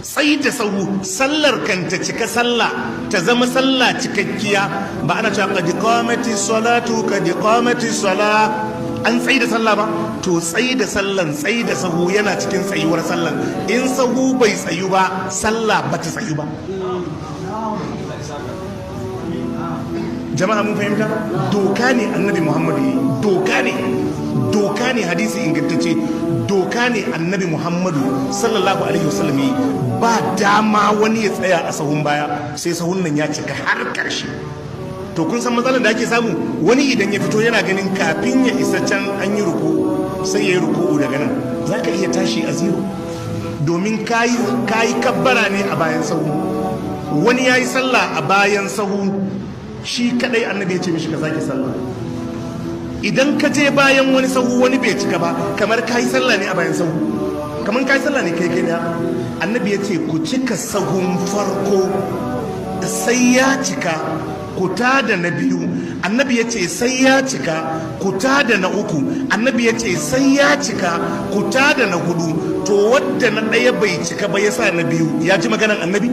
Tsayi da sahu, sallar kan ta cika, sallah ta zama sallah cikakkiya. Ba ana cewa qad qamati salatu, qad qamati sala, an tsayi da sallah ba? To tsayi da sallan, tsayi da sahu yana cikin tsayuwar sallan. In sahu bai tsayu ba, sallah ba ta tsayu ba. Jama'a mun fahimta? Doka ne Annabi Muhammadu yi, doka ne, doka ne, hadisi ingantacce, doka ne Annabi Muhammadu sallallahu alaihi wasallam yi. Ba dama wani ya tsaya a sahun baya sai sahun nan ya cika har karshe. To kun san matsalar da ake samu? Wani idan ya fito yana ganin kafin ya isa can an yi ruku, sai ya yi ruku'u daga nan. Za ka iya tashi a zero, domin kayi kabbara ne a bayan sahu. Wani ya yi sallah a bayan sahu shi kadai, Annabi ya ce mishi ka sake sallah. Idan ka je bayan wani sahu, wani bai cika ba, kamar ka yi sallah ne a bayan sahu, kamar ka yi sallah ne kai kai daya. Annabi ya ce ku cika sahun farko sai ya cika, ku tada na biyu. Annabi ya ce sai ya cika, ku tada na uku. Annabi ya ce sai ya cika, ku tada na hudu. To wadda na ɗaya bai cika ba ya sa na biyu, ya ji maganan Annabi?